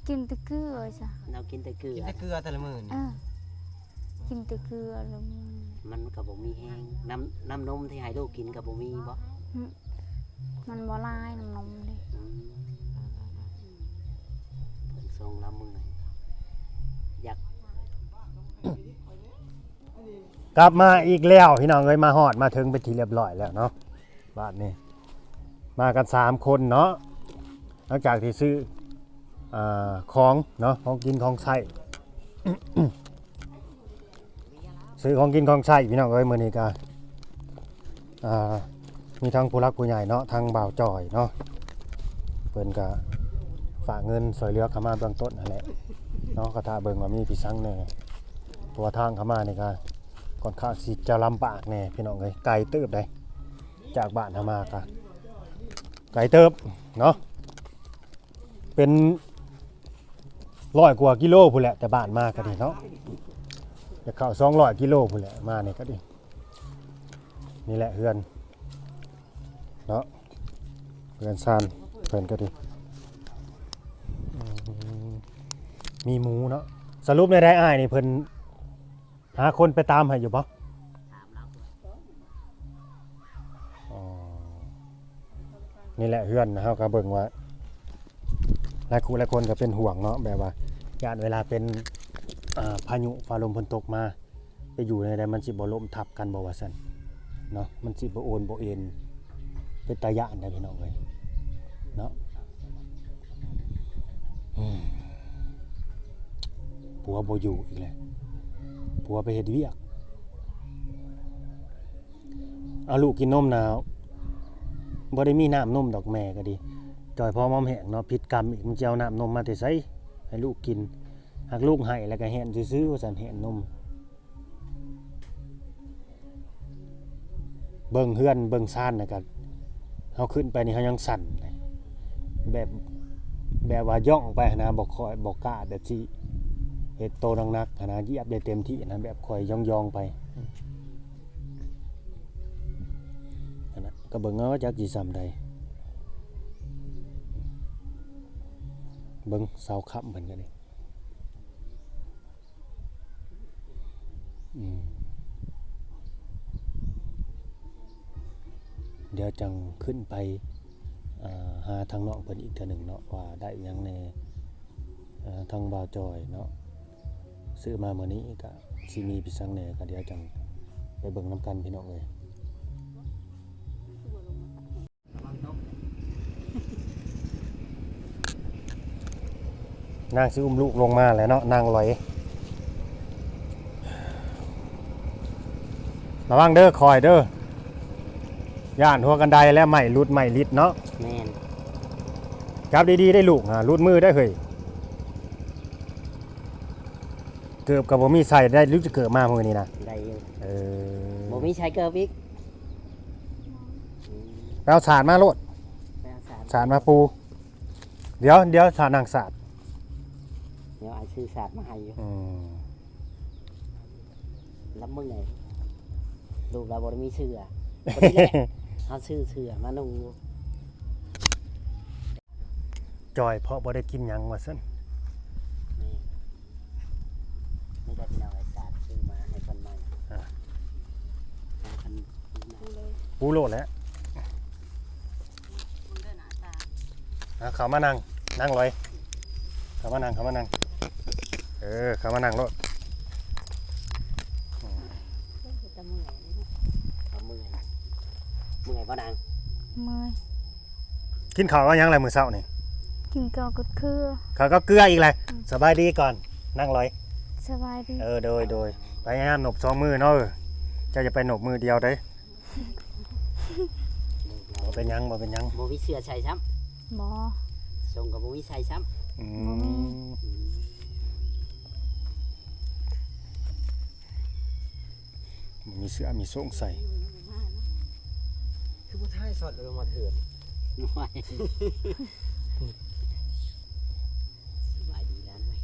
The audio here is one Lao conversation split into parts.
ກິນແຕ່ເກືອຊະ ລາວກິນແຕ່ເກືອ ກິນແຕ່ເກືອແຕ່ລະມື້ນີ້ ເອີ ກິນແຕ່ເກືອລະມື້ ມັນກໍບໍ່ມີແຮງ ນ້ຳ ນ້ຳນົມທີ່ໃຫ້ລູກກິນກໍບໍ່ມີບໍ່? ຫຶ ມັນບໍ່ຫຼາຍນ້ຳນົມເດ້ ອືມ ເພິ່ນສົ່ງລາວເມື່ອຍ ຢາກ ກັບມາອີກແລ້ວພີ່ນ້ອງເອີຍ ມາຮອດມາເຖິງເປັນທີ່ຮຽບຮ້ອຍແລ້ວເນາະ ບາດນີ້ມາກັນສາມຄົນເນາະ ຫຼັງຈາກທີ່ຊື້ ອ່າ ຂອງເນາະ ຂອງກິນຂອງໃຊ້ ຊື້ຂອງກິນຂອງໃຊ້ພີ່ນ້ອງເອີຍ ມື້ນີ້ກະ ອ່າ ມີທັງຜູ້ຫຼັກຜູ້ໃຫຍ່ເນາະ ທັງບ່າວຈ່ອຍເນາະ ເພິ່ນກະຝາກເງິນຊ່ວຍເຫຼືອເຂົ້າມາເບື້ອງຕົ້ນຫັ້ນແຫຼະເນາະ ກະຖ້າເບິ່ງວ່າມີພິສັງແດ່ ເພາະວ່າທາງເຂົ້າມານີ້ກະຂ້ອນຂ້າງຊິຈະລຳບາກແດ່ພີ່ນ້ອງເອີຍ ໄກເຕີບໃດ ຈາກບ້ານເຮົາມາກະໄກເຕີບເນາະ ເປັນຮ້ອຍກວ່າກິໂລພຸ້ນແຫຼະ ແຕ່ບ້ານມາກໍດີເນາະ ຈະເຂົ້າສອງຮ້ອຍກິໂລພຸ້ນແຫຼະ ມານີ້ກໍດີ ນີ້ແຫຼະເຮືອນເນາະ ເຮືອນຊານເພິ່ນກໍດີ ອືມ ມີໝູເນາະ ສະຫຼຸບແນວໃດອ້າຍນີ້ ເພິ່ນ ຫາຄົນໄປຕາມໃຫ້ຢູ່ບໍ່? ອໍ ນີ້ແຫຼະເຮືອນ ເຮົາກໍເບິ່ງວ່າ ຫຼາຍຄູ່ຫຼາຍຄົນກໍເປັນຫ່ວງເນາະ ແບບວ່າຢ້ານເວລາເປັນ ອ່າ ພາຍຸຟ້າລົມຝົນຕົກມາ ໄປຢູ່ແນວໃດ ມັນຊິບໍ່ລົ້ມທັບກັນບໍ່ວ່າຊັ້ນເນາະ ມັນຊິບໍ່ໂອນບໍ່ເອນ ເປັນຕາຢ້ານໄດ໋ພີ່ນ້ອງເອີຍເນາະ ອືມ ຜົວບໍ່ຢູ່ອີກແລ້ວ ຜົວໄປເຮັດວຽກ ເອົາລູກກິນນົມນະ ບໍ່ໄດ້ມີນ້ຳນົມດອກ ແມ່ກໍດີ ຈ່ອຍພໍມອມແຫ້ງເນາະ ຜິດກຳອີກ ມັນຊິເອົານ້ຳນົມມາແຕ່ໃສໃຫ້ລູກກິນ ຫາກລູກໄຫ້ແລ້ວກໍແຫ້ນຊື່ໆ ວ່າຊັ້ນ ແຫ້ນນົມ. ເບິ່ງເຮືອນເບິ່ງຊານນະກະ ເຮົາຂຶ້ນໄປນີ້ເຮົາຍັງສັ່ນເລີຍ ແບບ ແບບວ່າຢ່ອງໄປຫັ້ນນະ ບໍ່ຄ່ອຍ ບໍ່ກ້າແບບຊິເຮັດໂຕໜັກໆຫັ້ນນະ ຢຽບໄດ້ເຕັມທີ່ຫັ້ນນະ ແບບຄ່ອຍຢ່ອງໆໄປ ຫັ້ນນະ ກໍເບິ່ງເອົາ ຈັກຊິສ່ຳໃດ ເບິ່ງເສົາຄ້ຳເພິ່ນກໍດີ. ອືມ ດຽວຈັ່ງຂຶ້ນໄປ ເອີ ຫາທາງນ້ອງເພິ່ນອີກເທື່ອໜຶ່ງເນາະ ວ່າໄດ້ຫຍັງແດ່ ເອີ ທາງບ່າວຈ່ອຍເນາະ ຊື້ມາມື້ນີ້ກະຊິມີພິສັງແດ່ ກະດຽວຈັ່ງໄປເບິ່ງນຳກັນພີ່ນ້ອງເອີຍ. ນາງຊິອຸ້ມລູກລົງມາແລ້ວເນາະ ນາງລອຍ ລະວັງເດີ ຄ່ອຍເດີ ຢ້ານຫົວກັນໄດແລ້ວໄມ້ຫຼຸດໄມ້ລິດເນາະ ແມ່ນ ຈັບດີໆ ໄດ້ລູກ ຫາຫຼຸດມືໄດ້ເຮີ້ຍ ເກີບກໍບໍ່ມີໃສ່ໄດ້ ຫຼືຈະເກີບມາມື້ນີ້ນະ ໄດ້ຢູ່ ເອີ ບໍ່ມີໃສ່ເກີບອີກ ໄປເອົາສາດມາໂລດ ໄປເອົາສາດ ສາດມາປູ ດຽວ ດຽວສາດ ນັ່ງສາດ ດຽວອ້າຍຊື້ສາດມາໃຫ້ຢູ່ ອືມ ລະເມື່ອຍ ລູກລາວບໍ່ໄດ້ມີເສື້ອ ພໍດີແຫຼະ ເຮົາຊື້ເສື້ອມານຸ່ງຢູ່ ຈ່ອຍເພາະບໍ່ໄດ້ກິນຫຍັງວ່າຊັ້ນ ນີ້ ນີ້ໄດ້ພີ່ນ້ອງ ໄອ້ສາດຊື້ມາໃຫ້ເພິ່ນໃໝ່ ອ່າ ໃຫ້ເພິ່ນ ປູໂລດແຫຼະ ເບິ່ງເດີໜ້າຕາ ອ່າ ເຂົ້າມານັ່ງ ນັ່ງລອຍ ເຂົ້າມານັ່ງ ເຂົ້າມານັ່ງ ເອີ ເຂົ້າມານັ່ງໂລດ ອືມ ເປັນຕາເມື່ອຍເລີຍເນາະ ເມື່ອຍ ເມື່ອຍບໍ່ນາງ? ເມື່ອຍ ກິນເຂົ້າກັບຫຍັງແລ້ວມື້ເຊົ້ານີ້? ກິນເຂົ້າກັບເກືອ ເຂົ້າກັບເກືອອີກແລ້ວ ອືມ ສະບາຍດີກ່ອນ ນັ່ງລອຍ ສະບາຍດີ ເອີ ໂດຍ ໂດຍ ພະຍາຍາມນົບສອງມືເນາະ ເຈົ້າຢ່າໄປນົບມືດຽວເດ້. ບໍ່ເປັນຫຍັງ ບໍ່ເປັນຫຍັງ ບໍ່ມີເສື້ອໃສ່ຊ້ຳ ບໍ່ ຊົງກໍບໍ່ມີໃສ່ຊ້ຳ ອືມ ບໍ່ມີ ອືມ ບໍ່ມີເສື້ອມີຊົງໃສ່ ຄືບໍ່ຖ່າຍຊັອດເລີຍມາເທີນ ສະບາຍດີແລ້ວເວີຍ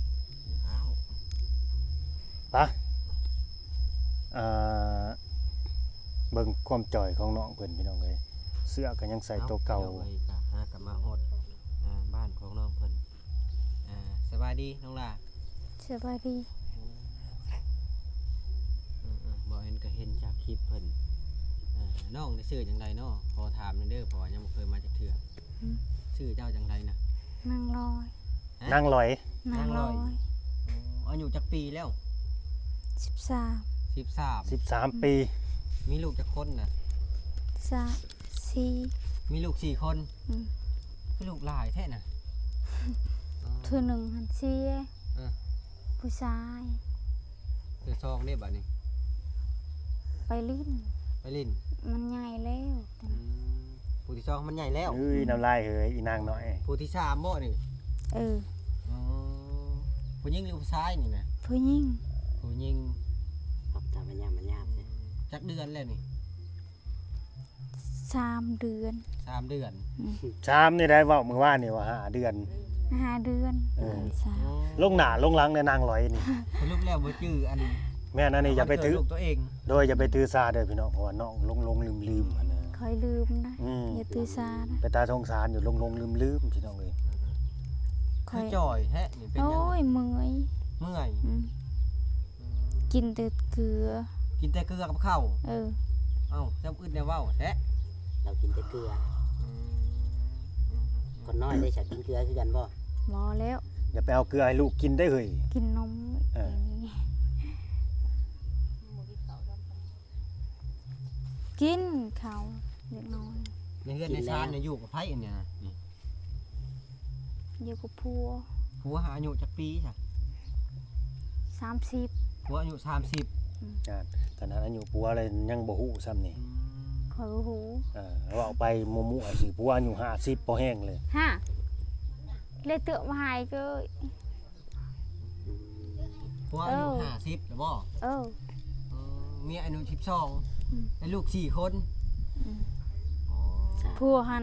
ອ້າວ ປະ ອ່າ ເບິ່ງຄວາມຈ່ອຍຂອງນ້ອງເພິ່ນ ພີ່ນ້ອງເອີຍ ເສື້ອກໍຍັງໃສ່ໂຕເກົ່າ ເອົາ ພີ່ນ້ອງເອີຍ ກໍຫາກັນມາຮອດ ອ່າ ບ້ານຂອງນ້ອງເພິ່ນ ອ່າ ດີນ້ອງຫຼ້າ. ສະບາຍດີ. ເອີໆ ບໍ່ເຫັນກໍເຫັນຈາກຄລິບເພິ່ນ. ເອີ ນ້ອງນີ້ຊື່ຈັ່ງໃດເນາະ? ຂໍຖາມແດ່ເດີ ເພາະວ່າຍັງບໍ່ເຄີຍມາຈັກເທື່ອ. ຫືມ? ຊື່ເຈົ້າຈັ່ງໃດນະ? ນາງລອຍ. ຮະ? ນາງລອຍ. ນາງລອຍ. ນາງລອຍ. ອໍ ອາຍຸຈັກປີແລ້ວ? ສິບສາມ. ສິບສາມ. ສິບສາມປີ. ມີລູກຈັກຄົນນະ? ສາມ ສີ່. ມີລູກສີ່ຄົນ. ອືມ. ຄືລູກຫຼາຍແທ້ນະ? ອໍ ເທື່ອໜຶ່ງຫັ້ນເສຍ. ເອີ ຜູ້ຊາຍ. ເທື່ອສອງເດ້ບາດນີ້? ໄປຫຼິ້ນ. ໄປຫຼິ້ນ. ມັນໃຫຍ່ແລ້ວ. ອືມ. ຜູ້ທີສອງມັນໃຫຍ່ແລ້ວ. ເອີຍ ອືມ ນ້ຳລາຍເຮີຍ ອີນາງນ້ອຍ. ຜູ້ທີສາມບໍ່ນີ້? ເອີ. ອໍ ຜູ້ຍິງຫຼືຜູ້ຊາຍນີ້ນະ? ຜູ້ຍິງ. ຜູ້ຍິງ. ຮັບຕາມະຍາມມະຍາມ. ອືມ. ຈັກເດືອນແລ້ວນີ້? ສາມເດືອນ. ສາມເດືອນ. ອືມ. ສາມນີ້ໄດ້ເວົ້າມື້ວານນີ້ວ່າຫ້າເດືອນ. ຫ້າເດືອນ. ເອີ. ສາມ. ອໍ ລົງໜ້າລົງຫຼັງໃນນາງລອຍນີ້. ສະຫຼຸບແລ້ວບໍ່ຈື່ອັນ ແມ່ນ ອັນນີ້ຢ່າໄປຖື ວັນເກີດລູກຕົວເອງ. ໂດຍ ຢ່າໄປຖືສາເດີພີ່ນ້ອງ ເພາະວ່ານ້ອງຫຼົງໆລືມໆຫັ້ນນະ. ຂ້ອຍລືມນະ. ອືມ. ຢ່າຖືສານະ. ເປັນຕາສົງສານຢູ່ ຫຼົງໆລືມໆ ພີ່ນ້ອງເອີຍ. ອືມ. ຂ້ອຍ ຄືຈ່ອຍແທ້ນີ້ ເປັນຫຍັງ? ໂອ້ຍ ເມື່ອຍ. ເມື່ອຍ. ອືມ. ອືມ. ກິນແຕ່ເກືອ. ກິນແຕ່ເກືອກັບເຂົ້າ? ເອີ. ເອົ້າ ຈຳອຶດແນວເວົ້າແທ້. ລາວກິນແຕ່ເກືອ. ອືມ. ອືມໆໆ. ຄົນນ້ອຍໄດ້ສະ ກິນເກືອຄືກັນບໍ່? ບໍ່ແລ້ວ. ຢ່າໄປເອົາເກືອໃຫ້ລູກກິນເດ້ເຮີ້ຍ. ກິນນົມ. ເອີ. ກິນເຂົ້າເລັກນ້ອຍ. ໃນເຮືອນໃນຊານນີ້ຢູ່ກັບໃຜອັນນີ້ນະ? ນີ້ ຢູ່ກັບຜົວ. ຜົວຫາອາຍຸຈັກປີຊະ? ສາມສິບ. ຜົວອາຍຸສາມສິບ. ອືມ. ອ່າ ຂະໜາດອາຍຸຜົວເລີຍຍັງບໍ່ຮູ້ຊ້ຳນີ້. ອືມ. ຂ້ອຍບໍ່ຮູ້. ອ່າ ເວົ້າໄປມົວໆ ຊິຜົວອາຍຸຫ້າສິບພໍແຮງເລີຍ. ຮະ ເລີຍເຕີບມາໃຫ້ເກີຍ. ຜົວອາຍຸ ເອີ ຫ້າສິບແລ້ວບໍ່? ເອີ. ເອີ ເມຍອາຍຸສິບສອງ. ອືມ. ແລ້ວລູກສີ່ຄົນ. ອືມ. ອໍ. ຜົວຫັ້ນ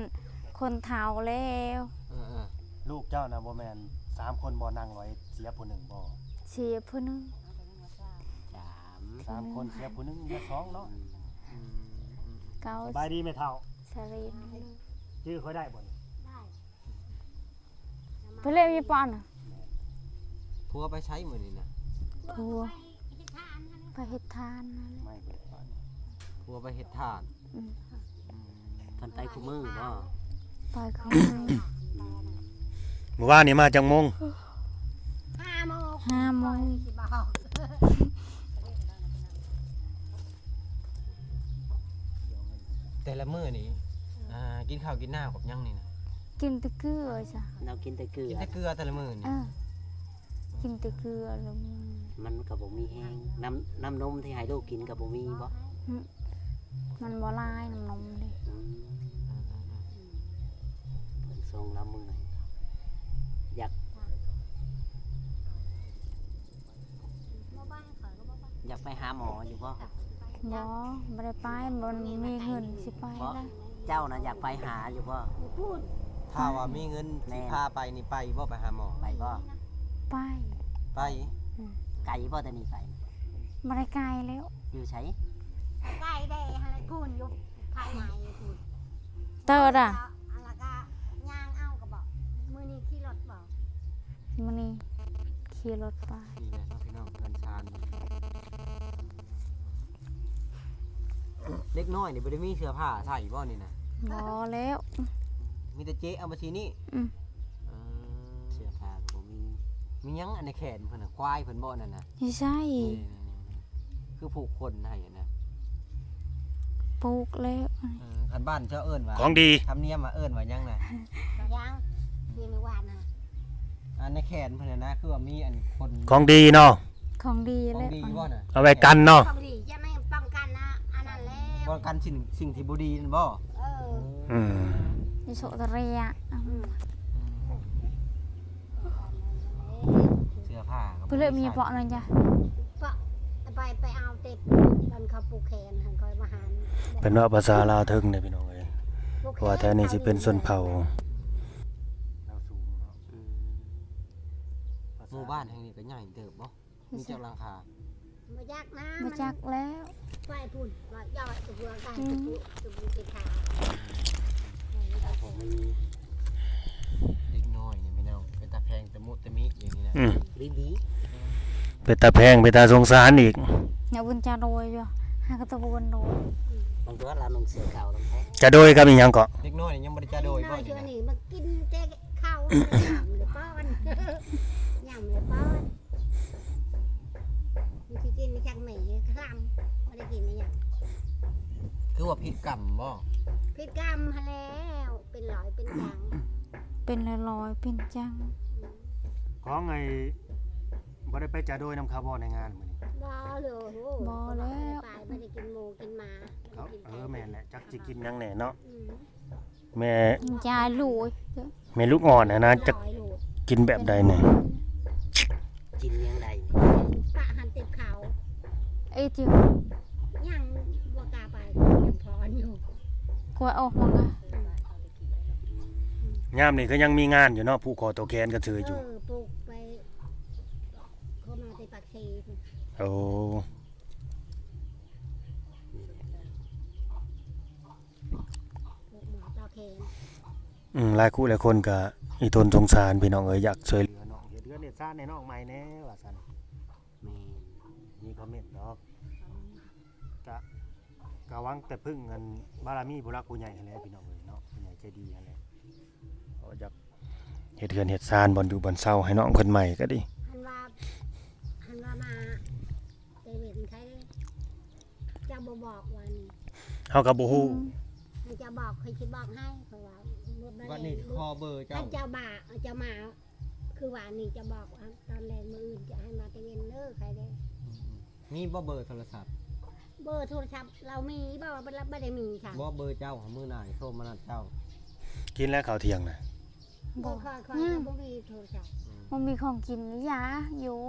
ຄົນເຖົ້າແລ້ວ. ເອີໆ. ລູກເຈົ້ານະບໍ່ແມ່ນສາມຄົນບໍ່? ນາງລອຍເສຍຜູ້ໜຶ່ງບໍ່? ເສຍຜູ້ໜຶ່ງ. ສາມ. ສາມຄົນ ເສຍຜູ້ໜຶ່ງ ເຫຼືອສອງເນາະ. ອືມ. ອືມ. ເກົ້າ. ສະບາຍດີແມ່ເຖົ້າ. ສະບາຍດີ. ຈື່ຂ້ອຍໄດ້ບໍ່ນີ້? ໄດ້. ເພິ່ນເລີຍມີປອນນະ. ຜົວໄປໃສມື້ນີ້ນະ? ຜົວໄປເຮັດທານຫັ້ນ. ໄປເຮັດທານ. ຜົວໄປເຮັດທານ. ອືມ. ອືມ. ເພິ່ນໄປຄູ່ມື້ບໍ່? ໄປຄູ່ມື້. ມື້ວານນີ້ມາຈັກໂມງ? ຫ້າໂມງ. ຫ້າໂມງ. ແຕ່ລະມື້ນີ້ ອ່າ ກິນເຂົ້າກິນນ້ຳກັບຫຍັງນີ້ນະ? ກິນແຕ່ເກືອຊະ. ລາວກິນແຕ່ເກືອ. ກິນແຕ່ເກືອແຕ່ລະມື້ນີ້. ເອີ. ກິນແຕ່ເກືອລະມື້. ມັນກໍບໍ່ມີແຮງ. ນ້ຳ ນ້ຳນົມທີ່ໃຫ້ລູກກິນກໍບໍ່ມີບໍ່? ຫຶ ມັນບໍ່ຫຼາຍນ້ຳນົມເດ້. ອືມ. ເບິ່ງຊົງລາວເມື່ອຍ. ຢາກ ຢາກໄປຫາໝໍຢູ່ບໍ່? ບໍ່ ບໍ່ໄດ້ໄປ. ບໍ່ມີເງິນຊິໄປ. ບໍ່ ເຈົ້ານະຢາກໄປຫາຢູ່ບໍ່? ຖ້າວ່າມີເງິນ ແມ່ນ ຊິພາໄປນີ້ໄປບໍ່? ໄປຫາໝໍໄປບໍ່? ໄປ. ໄປ. ອືມ. ໄກບໍ່ແຕ່ນີ້ໄປ? ບໍ່ໄດ້ໄກແລ້ວ. ຢູ່ໃສ? ໄກເດ້ ຫັ້ນພຸ້ນ ຢູ່ພາຍໃນພຸ້ນ. ເຕີດອະ ແລ້ວກໍຍ່າງເອົາກໍບອກ. ມື້ນີ້ຂີ່ລົດບໍ່? ມື້ນີ້ຂີ່ລົດໄປ. ນີ້ແຫຼະເນາະພີ່ນ້ອງ ເຮືອນຊານ ເດັກນ້ອຍນີ້ບໍ່ໄດ້ມີເສື້ອຜ້າໃສ່ບໍ່ນີ້ນະ? ບໍ່ແລ້ວ. ມີແຕ່ເຈາະເອົາມາຊີ້ນີ້. ອືມ. ເອີ ເສື້ອຜ້າກໍບໍ່ມີ. ມີຫຍັງອັນໃນແຂນເພິ່ນນະ? ຄວາຍເພິ່ນບໍ່ນັ້ນນະ? ໃຊ່. ນີ້ໆໆ ຄືຜູກຂົນໃຫ້ນະ. ຜູກແລ້ວ. ເອີ ຄັນບ້ານເຈົ້າເອີ້ນວ່າ ຂອງດີ. ທຳນຽມວ່າເອີ້ນວ່າຫຍັງນະ? ຫຍັງ? ທີ່ມື້ວານນະ ອັນໃນແຂນເພິ່ນນະ ຄືວ່າມີອັນຂົນ ຂອງດີເນາະ. ຂອງດີແຫຼະ. ຂອງດີບໍ່ນະ? ເອົາໄວ້ກັນເນາະ. ຂອງດີ ຢ່າແມ່ນປ້ອງກັນນະ ອັນນັ້ນແຫຼະ ປ້ອງກັນສິ່ງ ສິ່ງທີ່ບໍ່ດີນັ້ນບໍ່? ເອີ. ອືມ. ນິໂສຕະເຣຍ. ອືມ. ເສື້ອຜ້າກໍ ເພິ່ນເລີຍມີເປາະນັ້ນຈ້ະ ເປາະ ໄປ ໄປເອົາແຕ່ອັນເຂົາຜູກແຂນຫັ້ນ ຂ້ອຍມາຫາ. ເພິ່ນເວົ້າພາສາລາວເທິງເດ້ພີ່ນ້ອງເອີຍ ເພາະວ່າແຖວນີ້ຊິເປັນຊົນເຜົ່າ. ອືມ. ໝູ່ບ້ານແຫ່ງນີ້ກໍໃຫຍ່ເຕີບບໍ່? ມີຈັກຫຼັງຄາ? ບໍ່ຈັກນະ ບໍ່ຈັກແລ້ວ. ໄປພຸ້ນ ວ່າຢ່າວ່າຈະເບືອກັນ ອືມ ຈະບຸ ຈະບຸຊິຂາ. ເດັກນ້ອຍນີ້ພີ່ນ້ອງ ເປັນຕາແພງຕະມຸຕະມິຢູ່ນີ້ນະ. ອືມ ບີບີ ເປັນຕາແພງ ເປັນຕາສົງສານອີກ. ຍາບຸນຈາໂດຍຢູ່ ຫາກະຕະບຸນໂດຍ. ບາງຕົວລາວນຸ່ງເສື້ອຂາວລຳແພງ. ຈາໂດຍກັບອີ່ຫຍັງເກາະ? ເດັກນ້ອຍນີ້ຍັງບໍ່ໄດ້ຈາໂດຍບໍ່ນີ້ນະ? ມາກິນແຕ່ເຂົ້າ ຫຍ້ຳແລ້ວປ້ອນ ຫຍ້ຳແລ້ວປ້ອນ. ມັນຊິກິນຈັກແມ່ຄຳ ບໍ່ໄດ້ກິນອີ່ຫຍັງ. ຄືວ່າຜິດກຳບໍ່? ຜິດກຳຫັ້ນແລ້ວ ເປັນລອຍເປັນຈັງ ເປັນລອຍໆເປັນຈັງ. ຂອງໄອ້ ບໍ່ໄດ້ໄປຈາໂດຍນຳເຂົາບໍ່ໃນງານມື້ນີ້? ບໍ່ເລີຍ. ໂອ້ ບໍ່ແລ້ວ ບໍ່ໄດ້ໄປ ບໍ່ໄດ້ກິນໝູກິນໝາ. ເອີ ແມ່ນແຫຼະ ຈັກຊິກິນຫຍັງແດ່ເນາະ. ອືມ ແມ່ ຈາລູກ ແມ່ລູກອ່ອນຫັ້ນນະ ຈັກກິນແບບໃດນີ້? ກິນຫຍັງໃດ? ປະຫັ້ນຕິບເຂົ້າ ເອີ ຈິ ຍັງບໍ່ກ້າໄປ ຍັງພອນຢູ່ ກວດອອກມັນກະ. ຍາມນີ້ກະຍັງມີງານຢູ່ເນາະ ຜູກຄໍຕໍ່ແຂນກະເຊີຍຢູ່. ເອີ ຜູກໄປ ເຂົາມາແຕ່ປາກເຊພຸ້ນ. ໂອ້ ຜູກໝໍຕໍ່ແຂນ. ອືມ ຫຼາຍຄູ່ຫຼາຍຄົນກະອີ່ຕົນສົງສານພີ່ນ້ອງເອີຍ ຢາກຊ່ວຍເຫຼືອນ້ອງ ເຮັດເຮືອນເຮັດຊານໃຫ້ນ້ອງໃໝ່ແດ່ວ່າຊັ້ນ. ແມ່ນ ມີຄອມເມັນດອກ. ກະ ກະຫວັງແຕ່ເພິ່ງອັນບາລະມີຜູ້ຫຼັກຜູ້ໃຫຍ່ຫັ້ນແຫຼະພີ່ນ້ອງເອີຍເນາະ ຜູ້ໃຫຍ່ໃຈດີຫັ້ນແຫຼະ. ເພາະຢາກເຮັດເຮືອນເຮັດຊານ ບ່ອນຢູ່ບ່ອນເຊົາໃຫ້ນ້ອງເພິ່ນໃໝ່ກະດີ. ຫັ້ນວ່າ ຫັ້ນວ່າມາແຕ່ເວັນໄທ ເຈົ້າບໍ່ບອກວ່ານີ້ ເຮົາກະບໍ່ຮູ້. ອືມ ເຈົ້າບອກ ຂ້ອຍຊິບອກໃຫ້ເຂົາວ່າ ບັດນີ້ຂໍເບີເຈົ້າ ຄັນເຈົ້າມາ ເຈົ້າມາ ຄືວ່ານີ້ຈະບອກວ່າຕອນແລງມື້ອື່ນຈະໃຫ້ມາແຕ່ເວັນເດີ ໃຄແດ່. ອືມໆ ມີບໍ່ເບີໂທລະສັບ? ເບີໂທລະສັບລາວມີບໍ່? ລາວບໍ່ໄດ້ມີຊັ້ນ. ບໍ່ ເບີເຈົ້າ ມື້ໜ້າໂທມານັດເຈົ້າ. ກິນແລ້ວເຂົ້າທ່ຽງນະ? ບໍ່ ຂ້ອຍ ຂ້ອຍ ຍັງ ບໍ່ມີໂທລະສັບ. ອືມ ບໍ່ມີຂອງກິນ ຢາກຢູ່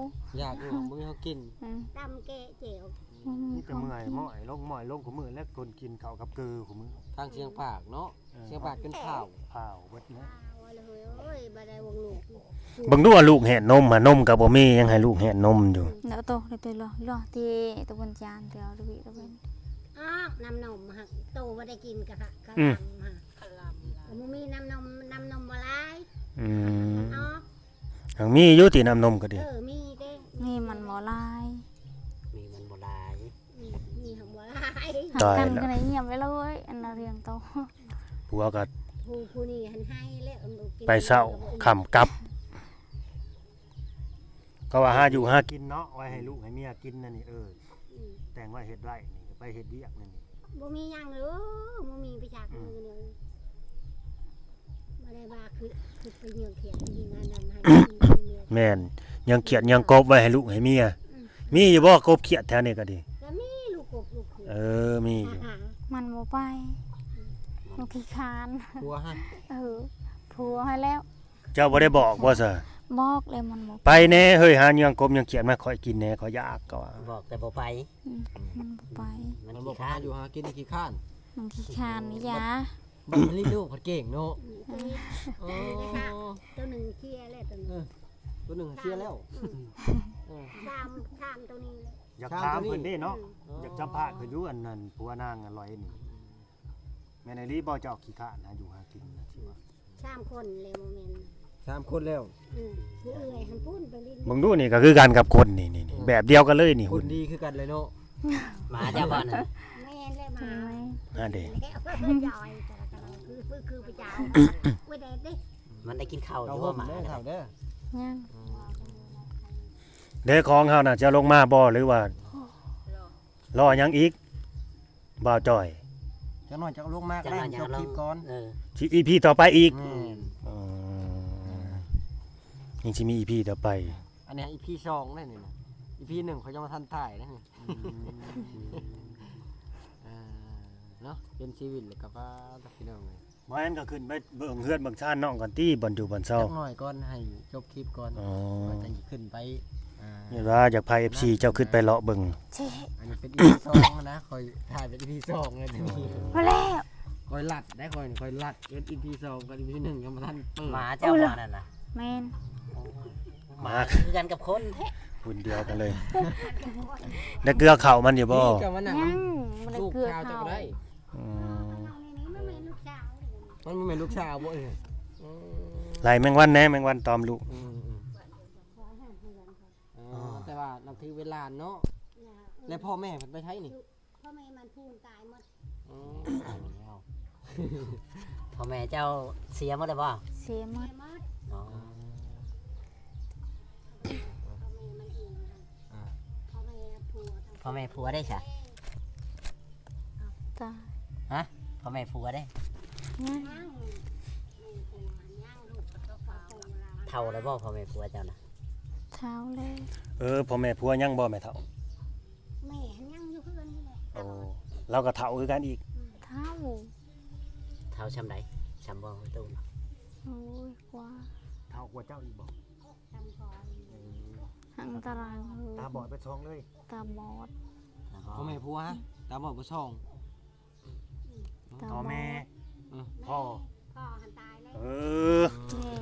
ຢາກຢູ່ ບໍ່ມີຂອງກິນ. ອືມ ຕຳແກະແຈ່ວ. ອືມ ມີແຕ່ເມື່ອຍ ໝ້ອຍລົງ ໝ້ອຍລົງ ຄູ່ມື້ແລ້ວ ຄົນກິນເຂົ້າກັບເກີຄູ່ມື້. ທາງຊຽງປາກເນາະ. ເອີ ຊຽງປາກຈົນພ້າວ ພ້າວເບິດເນາະ. ໂອ້ຍ ບໍ່ໄດ້ຫວັງລູກ ເບິ່ງດູວ່າລູກແຫ້ນນົມຫາ ນົມກະບໍ່ມີ ຍັງໃຫ້ລູກແຫ້ນນົມຢູ່. ເນາະ ໂຕ ໂຕ ໂຕ ໂຕ ໂຕ ໂຕ ໂຕ ໂຕ ໂຕ ໂຕ ໂຕ ອອກນ້ຳນົມຫັ້ນ ໂຕບໍ່ໄດ້ກິນກະ ກະ ອືມ ລຳຫັ້ນ ກະບໍ່ມີນ້ຳນົມ ນ້ຳນົມບໍ່ຫຼາຍ. ອືມ ອອກ ຍັງມີຢູ່ຕິນ້ຳນົມກະດີ. ເອີ ມີເດ້ ມີມັນບໍ່ຫຼາຍ ມີມັນບໍ່ຫຼາຍ. ອືມ ມີຫັ້ນບໍ່ຫຼາຍ. ຕາຍລະ ຫາກັນກະໄດ້ ງຽບໄວ້ເລີຍ ອັນນະ ລ້ຽງໂຕ ຜົວກະ ຜູ້ ຜູ້ນີ້ຫັ້ນໃຫ້ແລ້ວ ໄປເຊົ້າຄ່ຳກັບ. ເຂົາວ່າຫາຢູ່ຫາກິນເນາະ ໄວ້ໃຫ້ລູກໃຫ້ເມຍກິນນັ້ນນີ້. ເອີ ອືມ ແຕ່ງໄວ້ເຮັດໄວ້ນີ້ ໄປເຮັດວຽກນັ້ນນີ້. ບໍ່ມີຫຍັງເລີຍ ບໍ່ມີໄປຈັກ ອືມ ມື້ໜຶ່ງ ບໍ່ໄດ້ວ່າຄື ຄືໄປເຫຍື່ອງຂຽດຢູ່ງານນັ້ນຫັ້ນ ແມ່ນ ເຫຍື່ອງຂຽດເຫຍື່ອງກົບໄວ້ໃຫ້ລູກໃຫ້ເມຍ. ອືມ ມີຢູ່ບໍ່ກົບຂຽດແຖວນີ້ກະດີ? ກະມີລູກກົບລູກຂຽດ. ເອີ ມີຢູ່ ມັນບໍ່ໄປ ອືມ ມັນຂີ້ຄ້ານ. ຜົວຫັ້ນ ເອີ ຜົວຫັ້ນແລ້ວ. ເຈົ້າບໍ່ໄດ້ບອກບໍ່ຊະ? ບອກແລ້ວມັນບໍ່ໄປ. ໄປແດ່ເຮີ້ຍ ຫາເຫຍື່ອງກົບເຫຍື່ອງຂຽດມາໃຫ້ຂ້ອຍກິນແດ່ ຂ້ອຍຢາກ ກະວ່າ ບອກແຕ່ບໍ່ໄປ. ອືມ ມັນບໍ່ໄປ ມັນບໍ່ໄປ ມັນຂີ້ຄ້ານ ຫາຢູ່ຫາກິນຂີ້ຄ້ານ. ມັນຂີ້ຄ້ານນີ້ຢາ ບັດນີ້ລູກພັດເກັ່ງເນາະ. ເອີ ໂຕໜຶ່ງເຄຍແລ້ວ ໂຕໜຶ່ງ ເອີ ໂຕໜຶ່ງເຄຍແລ້ວ. ອືມ ເອີ ຖາມ ຖາມໂຕນີ້ ຢາກຖາມເພິ່ນເດ້ເນາະ. ອືມ ຢາກສຳພາດເພິ່ນຢູ່ ອັນນັ້ນ ຜົວນາງອະລອຍນີ້. ອືມ ແມ່ນອີ່ຫຼີບໍ່ ເຈົ້າຂີ້ຄ້ານຫາຢູ່ຫາກິນນະ ຊິວ່າ ສາມຄົນແລ້ວ ບໍ່ແມ່ນ ສາມຄົນແລ້ວ. ອືມ ຜູ້ເອື້ອຍຫັ້ນພຸ້ນໄປຫຼິ້ນ. ເບິ່ງດູນີ້ກະຄືກັນກັບຄົນນີ້ ນີ້ ນີ້ ອືມ ແບບດຽວກັນເລີຍນີ້ ຫຸ່ນ ຫຸ່ນດີຄືກັນເລີຍເນາະ. ໝາເຈົ້າບໍ່ນັ້ນ? ແມ່ນແຫຼະ ໝາ ຫັ້ນເດ້ ແລ້ວ ຈອຍ ຄື ຄື ຄືພະເຈົ້າ ໂອ້ຍ ແດດເດ້. ມັນໄດ້ກິນເຂົ້າຢູ່ບໍ່ ໝາ? ເຂົ້າເດີ ຍັງ ອືມ ເດ້ ຂອງເຮົານະ ຈະລົງມາບໍ່ ຫຼືວ່າ ລໍຫຍັງອີກ ບ່າວຈ້ອຍ? ຈັກໜ້ອຍຈະລົງມາກະໄດ້ ຈົບຄລິບກ່ອນ. ເອີ ຊິອີພີຕໍ່ໄປອີກ. ແມ່ນ ອໍ ຍັງຊິມີອີພີຕໍ່ໄປ. ອັນນີ້ອີພີສອງເດ້ນີ້ນະ ອີພີໜຶ່ງຂ້ອຍຍັງບໍ່ທັນຖ່າຍເດ້ນີ້. ອືມ ເອີ ເນາະ ເປັນຊີວິດແລ້ວກະວ່າ ພີ່ນ້ອງເອີຍ. ບໍ່ແມ່ນກະຂຶ້ນໄປເບິ່ງເຮືອນເບິ່ງຊານນ້ອງກ່ອນຕິ ບ່ອນຢູ່ບ່ອນເຊົາ. ຈັກໜ້ອຍກ່ອນ ໃຫ້ຈົບຄລິບກ່ອນ. ອໍ ຈັ່ງຊິຂຶ້ນໄປ ອ່າ ເຫັນວ່າຢາກພາເອັຟຊີເຈົ້າຂຶ້ນໄປເລາະເບິ່ງ. ອັນນີ້ເປັນອີພີສອງນະ ຂ້ອຍຖ່າຍເປັນອີພີສອງເລີຍ. ພໍແລ້ວ ຂ້ອຍລັດໄດ໋ ຂ້ອຍ ຂ້ອຍລັດເປັນອີພີສອງ ກັບອີພີໜຶ່ງຍັງບໍ່ທັນເປີດ. ໝາເຈົ້າ ໝານັ້ນນະ? ແມ່ນ ໝາຄືກັນກັບຄົນແທ້ ຫຸ່ນດຽວກັນເລີຍ. ໄດ້ເກືອເຂົ້າມັນຢູ່ບໍ່? ຍັງ ບໍ່ໄດ້ເກືອເຂົ້າ. ອືມ ມັນບໍ່ແມ່ນລູກສາວບໍ່ເອີຍ? ອືມ ໄລ່ແມງວັນແດ່ ແມງວັນຕອມລູກ. ອືມ ອືມ ວ່ານັບຖືເປັນຫຼານເນາະ. ແລ້ວພໍ່ແມ່ເພິ່ນໄປໃສນີ້? ພໍ່ແມ່ມັນພູນຕາຍໝົດ. ອໍ ຕາຍແລ້ວ. ພໍ່ແມ່ເຈົ້າເສຍໝົດແລ້ວບໍ່? ເສຍໝົດ. ອໍ ພໍ່ແມ່ມັນເອງ. ອ່າ ພໍ່ແມ່ຜົວ ພໍ່ແມ່ຜົວໄດ້ຊະ? ຕາຍ. ຮະ? ພໍ່ແມ່ຜົວເດ້? ຍັງ. ເຖົ້າແລ້ວບໍ່ພໍ່ແມ່ຜົວເຈົ້ານະ? ເຖົ້າແລ້ວ. ເອີ ພໍ່ແມ່ຜົວຍັງບໍ່ແມ່ເຖົ້າ? ແມ່ຫັ້ນຍັງຢູ່ເຮືອນນີ້ແຫຼະ. ໂອ້ ລາວກໍເຖົ້າຄືກັນອີກ. ອືມ ເຖົ້າ. ເຖົ້າຊ່ຳໃດ? ຊ່ຳບໍ່ຕູ້ນະ? ໂອ້ຍ ກວ່າ. ເຖົ້າກວ່າເຈົ້າອີກບໍ່? ຊ່ຳກ່ອນ. ເອີ ອັນຕະລາຍເລີຍ. ຕາບອດເບິດສອງເລີຍ? ຕາບອດ. ພໍ່ແມ່ຜົວ ຕາບອດເບິດສອງ. ອືມ ພໍ່ແມ່ ອືມ ພໍ່ ພໍ່ຫັ້ນຕາຍແລ້ວ. ເອີ ອືມ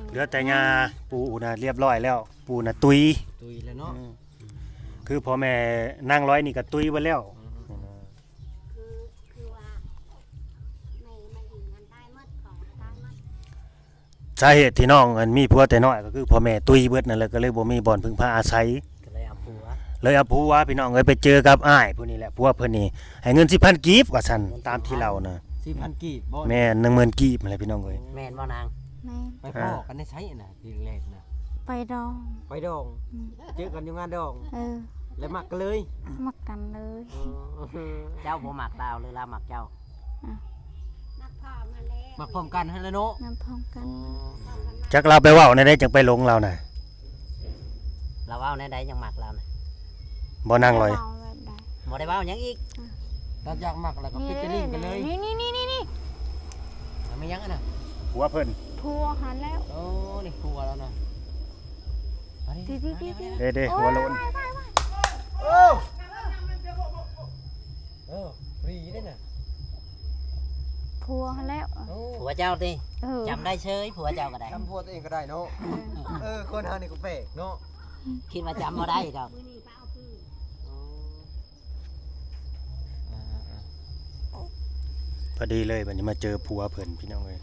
ເຫຼືອແຕ່ຍ່າ ປູ່ນະລຽບຮ້ອຍແລ້ວ ປູ່ນະຕຸຍ ຕຸຍແລ້ວເນາະ. ອືມ ຄືພໍ່ແມ່ນາງລອຍນີ້ກໍຕຸຍເບິດແລ້ວ. ອືມ ອືມ ຄື ຄືວ່າແມ່ມັນອີງຫັ້ນຕາຍໝົດ ພໍ່ກໍຕາຍໝົດ. ສາເຫດທີ່ນ້ອງ ອັນ ມີຜົວແຕ່ນ້ອຍ ກໍຄືພໍ່ແມ່ຕຸຍເບິດນັ້ນແຫຼະ ກໍເລີຍບໍ່ມີບ່ອນເພິ່ງພາອາໄສ ກໍເລີຍເອົາຜົວ ເລີຍເອົາຜົວ. ພີ່ນ້ອງເອີຍ ໄປເຈີກັບອ້າຍຜູ້ນີ້ແຫຼະ ຜົວເພິ່ນນີ້ໃຫ້ເງິນສິບພັນກີບວ່າຊັ້ນ ຕາມທີ່ເລົ່ານະ. ສິບພັນກີບບໍ່? ແມ່ນ ໜຶ່ງໝື່ນກີບຫັ້ນແຫຼະ ພີ່ນ້ອງເອີຍ. ແມ່ນບໍ່ນາງ? ແມ່ນ. ໄປພໍ້ກັນໃນໃສນະ ທີແລກນະ? ໄປດອງ. ໄປດອງ. ອືມ ເຈີກັນຢູ່ງານດອງ. ເອີ ແລ້ວມັກກັນເລີຍ? ມັກກັນເລີຍ. ອໍ ເຈົ້າບໍ່ມັກລາວ ຫຼືລາວມັກເຈົ້າ? ອ່ະ ມັກພ້ອມຫັ້ນແຫຼະ ມັກພ້ອມກັນຫັ້ນແຫຼະເນາະ. ມັກພ້ອມກັນ. ອໍ ຈັກລາວໄປເວົ້າແນວໃດຈັ່ງໄປຫຼົງລາວນະ? ລາວເວົ້າແນວໃດຈັ່ງມັກລາວນະ? ບໍ່ນາງລອຍ ເວົ້າແບບໃດ? ບໍ່ໄດ້ເວົ້າຫຍັງອີກ. ອືມ ລາວຢາກມັກລະກໍ ນີ້ ປິດຈະລິ້ງກັນເລີຍ. ນີ້ ນີ້ ນີ້ ນີ້ ແມ່ນຫຍັງຫັ້ນນະ? ຜົວເພິ່ນ ຜົວຫັ້ນແລ້ວ. ໂອ້ ນີ້ຜົວລາວນະ. ເດ້ ເດ້ ໂອ້ຍ ຫົວໂລນ. ໂອ້ ເອີ ຟຣີເດ້ນະ ຜົວຫັ້ນແລ້ວ. ໂອ້ ຜົວເຈົ້າຕິ? ເອີ ຈຳໄດ້ເຊີຍ ຜົວເຈົ້າກໍໄດ້ ຈຳຜົວຕົວເອງກໍໄດ້ເນາະ. ເອີ ເອີ ຄົນເຮົານີ້ກໍແປກເນາະ ຄິດວ່າຈຳບໍ່ໄດ້ດອກ. ອໍ ພໍດີເລີຍ ບັດນີ້ມາເຈີຜົວເພິ່ນ ພີ່ນ້ອງເອີຍ.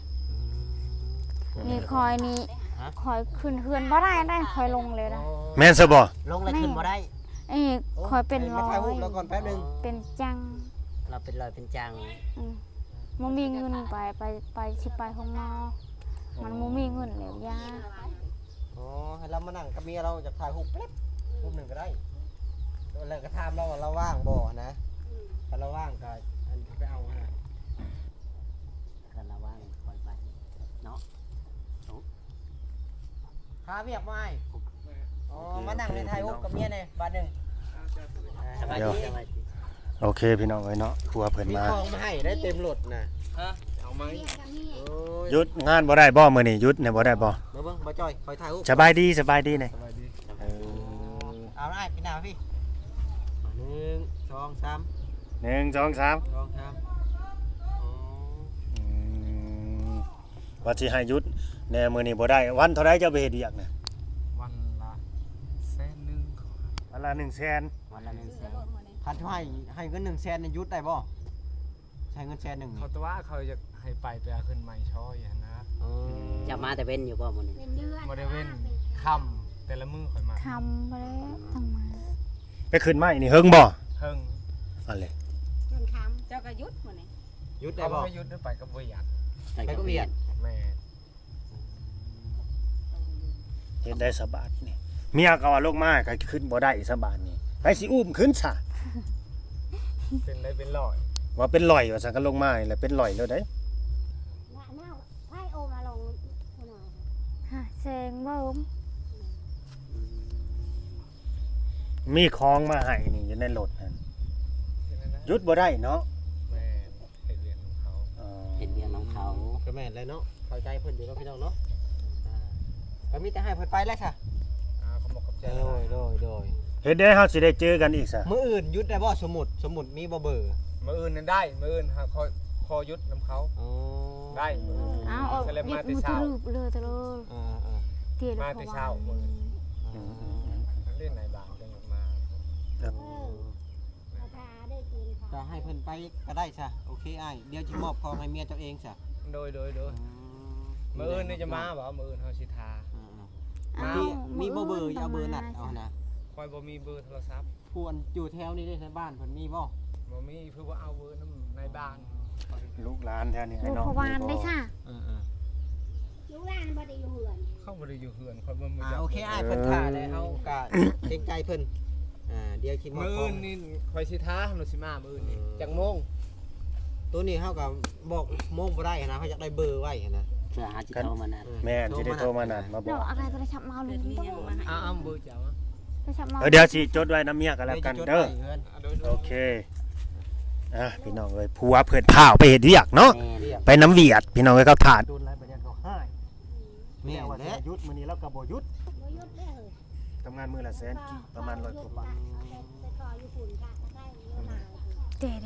ອືມ ນີ້ຂ້ອຍນີ້ ຮະ? ຂ້ອຍຂຶ້ນເຮືອນບໍ່ໄດ້ໄດ໋ ຂ້ອຍລົງເລີຍໄດ໋. ອໍ ແມ່ນຊະບໍ່? ລົງແລ້ວຂຶ້ນບໍ່ໄດ້. ເອີ ຂ້ອຍເປັນລອຍ ແມ່ຖ່າຍຮູບລາວກ່ອນແປັບໜຶ່ງ. ອໍ ເປັນຈັງ ລາວເປັນລອຍເປັນຈັງ. ອືມ ບໍ່ມີເງິນໄປ ໄປ ໄປ ຊິໄປໂຮງໝໍ ອໍ ມັນບໍ່ມີເງິນແລ້ວ ຢ່າ. ອໍ ໃຫ້ລາວມານັ່ງກັບເມຍລາວ ຢາກຖ່າຍຮູບແປັບ ຮູບໜຶ່ງກໍໄດ້ ແລ້ວກໍຖາມລາວວ່າລາວວ່າງບໍ່ນະ. ອືມ ຖ້າລາວວ່າງກໍ ອັນ ໄປເອົາຫັ້ນນະ ຄັນລາວວ່າງຄ່ອຍໄປເນາະ. ຫາວຽກບໍ່ອ້າຍ? ອໍ ໂອເຄ ມານັ່ງ ໂອເຄ ໃນຖ່າຍຮູບກັບເມຍແດ່ບາດໜຶ່ງ. ສະບາຍດີ ສະບາຍດີ. ໂອເຄ ພີ່ນ້ອງເອີຍເນາະ ຜົວເພິ່ນມາ ມີຂອງມາໃຫ້ໄດ້ເຕັມລົດນະ. ຮະ? ເອົາໄມ້ ໂອ້ຍ ຢຸດງານບໍ່ໄດ້ບໍ່ມື້ນີ້? ຢຸດແດ່ບໍ່ໄດ້ບໍ່? ມາເບິ່ງ ບໍ່ຈ່ອຍ ຂໍຖ່າຍຮູບ. ສະບາຍດີ ສະບາຍດີແດ່. ສະບາຍດີ. ເອີ ເອົາອ້າຍ ປີນໜ້າພີ່ ໜຶ່ງ ສອງ ສາມ ໜຶ່ງ ສອງ ສາມ ສອງ ສາມ. ອໍ ອືມ ວ່າຊິໃຫ້ຢຸດແດ່ ມື້ນີ້ບໍ່ໄດ້. ວັນເທົ່າໃດເຈົ້າໄປເຮັດວຽກນະ? ວັນລະແສນໜຶ່ງ. ວັນລະໜຶ່ງແສນ. ວັນລະໜຶ່ງແສນ. ຄັນເຂົາໃຫ້ ໃຫ້ເງິນໜຶ່ງແສນນີ້ຢຸດໄດ້ບໍ່? ໃຊ້ເງິນແສນໜຶ່ງນີ້ ເຂົາຕົວະ ເຂົາຢາກໃຫ້ໄປ ໄປເອົາຂຶ້ນໄມ້ຊ່ອຍຫັ້ນນະ. ເອີ ເຈົ້າມາແຕ່ເວັນຢູ່ບໍ່ມື້ນີ້? ເປັນເດືອນ ບໍ່ໄດ້ເວັນ ຄ່ຳ ແຕ່ລະມື້ຂ້ອຍມາ ຄ່ຳບໍ່ໄດ້ ຕ້ອງມາ. ໄປຂຶ້ນໄມ້ນີ້ເຫິງບໍ່? ເຫິງ. ອັນເລີຍ ຈົນຄ່ຳ ເຈົ້າກໍຢຸດມື້ນີ້. ຢຸດໄດ້ບໍ່? ເຂົາບໍ່ໃຫ້ຢຸດ ໄປກໍບໍ່ຢາກ ໄປກໍບໍ່ຢາກ. ແມ່ນ. ເຮັດໄດ້ສະບາດນີ້ ເມຍກໍວ່າລົງມາກໍຂຶ້ນບໍ່ໄດ້ສະບາດນີ້ ໃຜຊິອຸ້ມຂຶ້ນຊະ? ເປັນໄດ້ເປັນຮ້ອຍ ວ່າເປັນຮ້ອຍວ່າຊັ້ນ ກໍລົງມານີ້ແຫຼະເປັນຮ້ອຍໂລດເດ້. ໃຜໂອມາລົງ ຫາແສງເບິ່ງ ມີຂອງມາໃຫ້ນີ້ຢູ່ໃນລົດຫັ້ນ ຢຸດບໍ່ໄດ້ເນາະ. ແມ່ນ. ເຮັດວຽກນຳເຂົາ ເອີ ເຮັດວຽກນຳເຂົາ ກໍແມ່ນແຫຼະເນາະ ເຂົ້າໃຈເພິ່ນຢູ່ເນາະ ພີ່ນ້ອງເນາະ. ອ່າ ກໍມີແຕ່ໃຫ້ເພິ່ນໄປແຫຼະຊະ. ອ່າ ຂອບໃຈ ໂດຍ ໂດຍ ໂດຍ. ເຮັດໃດເຮົາຊິໄດ້ເຈີກັນອີກຊະ? ມື້ອື່ນຢຸດໄດ້ບໍ່? ສົມມຸດ ສົມມຸດມີບໍ່ເບີ? ມື້ອື່ນນັ້ນໄດ້ ມື້ອື່ນຫາຂໍ ຂໍຢຸດນຳເຂົາ. ອໍ ໄດ້. ອ້າວ ເອີ ສະເລັບມາແຕ່ເຊົ້າ ເລີເລີ ອ່າໆ ມາແຕ່ເຊົ້າມື້ອື່ນ. ອ່າ ເອີ ເອີ ເອີ ເອີ ເອີ ເອີ ກໍໃຫ້ເພິ່ນໄປກໍໄດ້ຊະ. ໂອເຄອ້າຍ ດຽວຊິມອບຂອງໃຫ້ເມຍເຈົ້າເອງຊະ. ໂດຍ ໂດຍ ໂດຍ. ອືມ ມື້ອື່ນນີ້ຈະມາບໍ່? ມື້ອື່ນເຮົາຊິຖ້າ. ອ່າໆ ມີ ມີບໍ່ເບີ ເອົາເບີນັດເອົາຫັ້ນນະ. ຂ້ອຍບໍ່ມີເບີໂທລະສັບ. ຜູ້ອັນຢູ່ແຖວນີ້ເດ້ ໃນບ້ານເພິ່ນມີບໍ່? ບໍ່ມີ ເພິ່ນບໍ່ເອົາເບີນຳໃນບ້ານ. ລູກຫຼານແຖວນີ້ ເອີ ໄອ້ນ້ອງ ເພາະວ່າ ມີບໍ່ ໄດ້ຊະ ເອີໆ ລູກຫຼານບໍ່ໄດ້ຢູ່ເຮືອນ ເຂົາບໍ່ໄດ້ຢູ່ເຮືອນ ຂ້ອຍບໍ່ ອ່າ ຮູ້ຈັກ. ໂອເຄ ອ້າຍເພິ່ນຖ້າແລ້ວ ເຮົາກະເກງໃຈເພິ່ນ. ອ່າ ດຽວຊິມອບ ມື້ອື່ນນີ້ຂ້ອຍຊິຖ້າ ເຮົາຊິມາມື້ອື່ນນີ້. ເອີ ຈັກໂມງ? ໂຕນີ້ເຮົາກໍບອກໂມງບໍ່ໄດ້ນະ ເຮົາຢາກໄດ້ເບີໄວ້ນະ ເພື່ອຫາຊິໂທມານັດ. ເອີ ແມ່ນ ໂທມານັດ ຊິໄດ້ໂທມານັດມາບອກ. ເນາະ ອາການໂທລະສັບມາເອົາເລີຍ ເອົາ ເອົາເບີເຈົ້າມາ. ໂທລະສັບມາ ເອີ ດຽວຊິຈົດໄວ້ນຳເມຍກໍແລ້ວກັນເດີ. ໂອເຄ ອ່າ ພີ່ນ້ອງເອີຍ ຜົວເພິ່ນພາອອກໄປເຮັດວຽກເນາະ. ແມ່ນ ໄປນຳວຽດ ພີ່ນ້ອງເອີຍ ເຂົາຖ້າ. ໂດນຫຼາຍປານໃດກໍຮ້າຍ. ແມ່ນແຫຼະ ແລ້ວວ່າຊິຢຸດ ມື້ນີ້ລາວກໍບໍ່ຢຸດ ບໍ່ຢຸດເດ້. ທຳງານມື້ລະແສນກີບ ປະມານຮ້ອຍກວ່າບາດ. ເດ້ໆໆ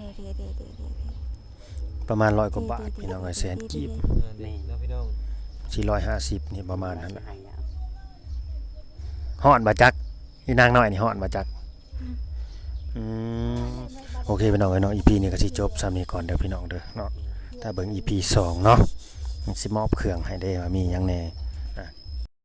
ໆໆ ປະມານຮ້ອຍກວ່າບາດ ເດ້ໆໆໆ ພີ່ນ້ອງເອີຍ ແສນກີບ. ແມ່ນເນາະ ພີ່ນ້ອງ ສີ່ຮ້ອຍຫ້າສິບ ນີ້ປະມານນັ້ນລະ. ຮ້ອນບໍ່ຈັກ ອີນາງນ້ອຍນີ້ຮ້ອນບໍ່ຈັກ. ອືມ ໂອເຄ ພີ່ນ້ອງເອີຍເນາະ ອີພີນີ້ກໍຊິຈົບສ່ຳນີ້ກ່ອນເດີ ພີ່ນ້ອງເດີເນາະ. ຖ້າເບິ່ງອີພີສອງເນາະ ຊິມອບເຄື່ອງໃຫ້ເດ້ ວ່າມີຫຍັງແດ່.